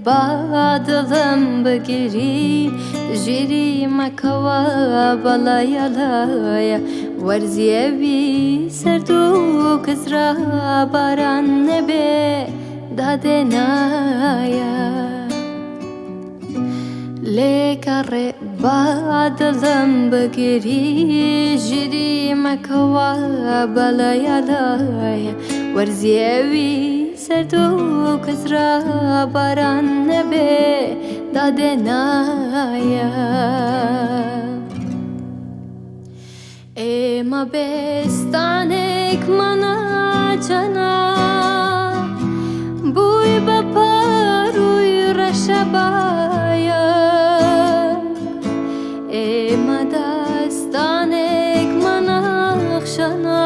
با دڵم بگری ژیری مەکەوە بەڵایەڵایە وەرزی ئەوی سەرد و کزرا باران نەبێ دادێنایە. لێگەڕێ با دڵم بگری ژیری مەکەوە بەڵایەڵایە وەرزی ئەوی سەرد و کزرا باران نەبێ دادێنایە. ئێمە بێستانێکمانە چەنە بووی بە پارووی ڕەشەبایە. ئێمە داستانێکمانە خشەنە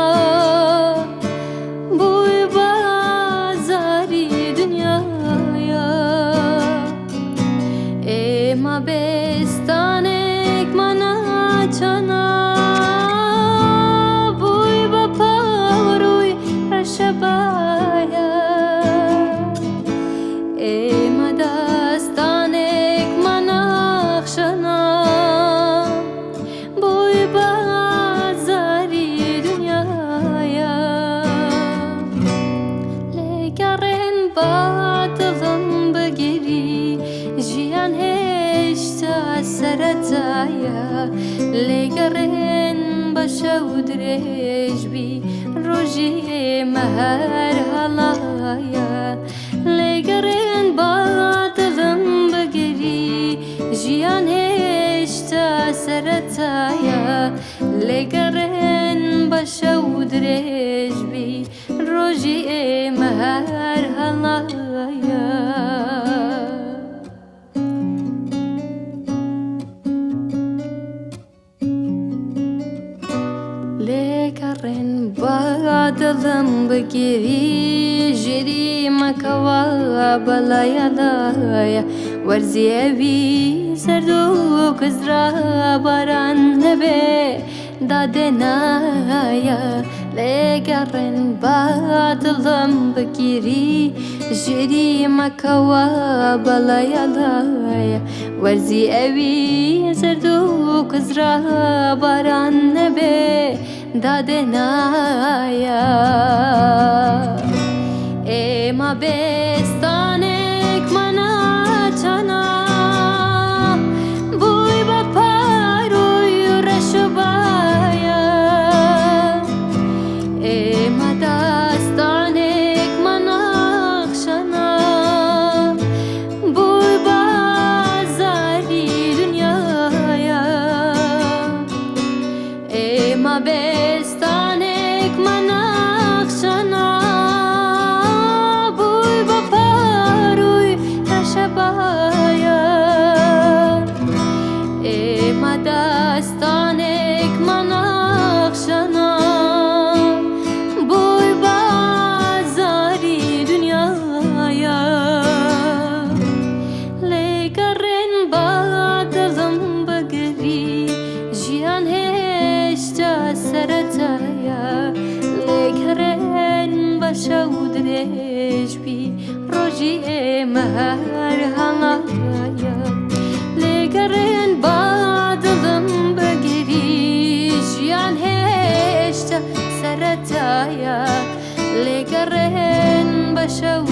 بووی بە زاری دنیایە. ئێمە بێستانێکمانە چەنە بووی بە پارووی ڕەشەبایە. ئێمە داستانێکمانە خشەنە بووی بە زاری دنیایە. لێگەڕێن با دڵم بگری ژیان هێشتا سەرەتایە. لێگەڕێن بە شەو درێژ بی ڕۆژی ئێمە هەر هەڵایە. لێگەڕێن با دڵم بگری ژیان هێشتا سەرەتایە. لێگەڕێن بە شەو درێژ بی ڕۆژی ئێمە هەر هەڵایە. لێگەڕێن با دڵم بگری ژیری مەکەوە بەڵایەڵایە وەرزی ئەوی سەرد و کزرا باران نەبێ دادێنایە. لێگەڕێن با دڵم بگیری ژیری مەکەوە بەڵایەڵایە وەرزی ئەوی سەرد و کزرا باران نەبێ دادێنایە. ئێمە بێستانێکمانە چەنە بووی بە پارووی ڕەشەبایە. ئێمە داستانێکمانە خشەنە بووی بە زاری دنیایە. ئێمە بێستانێکمانە خشەنە بووی بە پارووی ڕەشەبایە. ئێمە داستانێکمانە خشەنە بووی بە زاری دنیایە. لێگەڕێن با دڵم بگری ژیان هێشتا سەرەتایە. لێگەڕێن بە شەو درێژ بی ڕۆژی ئێمە هەر هەڵایە. لێگەڕێن با دڵم بگری ژیان هێشتا سەرەتایە. لێگەڕێن بە شەو